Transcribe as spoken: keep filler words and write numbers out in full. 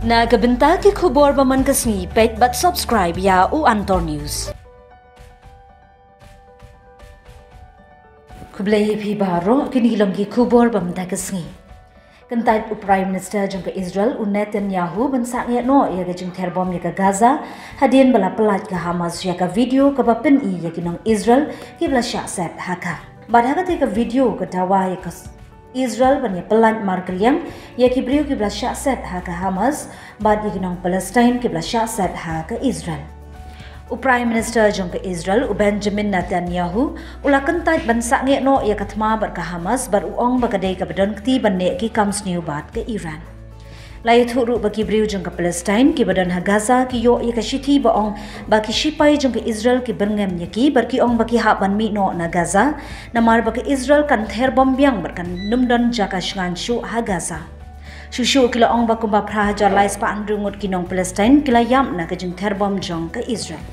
Na ka bynta ki khubor ba man ka sngi, peit bad subscribe ïa u Antor News. Khublei ïa phi baroh, kine ki long ki khubor ba mynta ka sngi. Kyntait u Prime Minister jong ka Israel u Netanyahu ban sangeh noh ïa ka jingther bom ïa ka Gaza hadien ba la pyllait ka Hamas ïa ka video kaba pyni ïa ki nong Israel kiba la shah set ha ka. Bad ha katei ka video ka dawa ïa ka Israel ban ïa pyllait markylliang ïa ki briew kiba la shah set ha ka Hamas bad ïa ki nong Palestine kiba la shah set ha ka Israel. U Prime Minister jong ka Israel u Benjamin Netanyahu u la kyntait ban sangeh noh ïa ka thma bad ka Hamas bad u ong ba ka dei kaba don kti ban neh ki kam sniew bad ka Iran. La ïathuh ruh ba ki briew jong ka Palestine kiba don ha Gaza ki ïoh ïa ka shithi ba ong ba ki shipai jong ka Israel ki byrngem ïa ki bad ki ong ba ki hap ban mih noh na Gaza namar ba ka Israel kan ther bom biang bad kan nym don jaka shngain shuh ha Gaza. Shuh shuh ki la ong ba kumba phra hajar lai spah hynriew ngut ki nong Palestine ki la ïap na ka jingther bom jong ka Israel.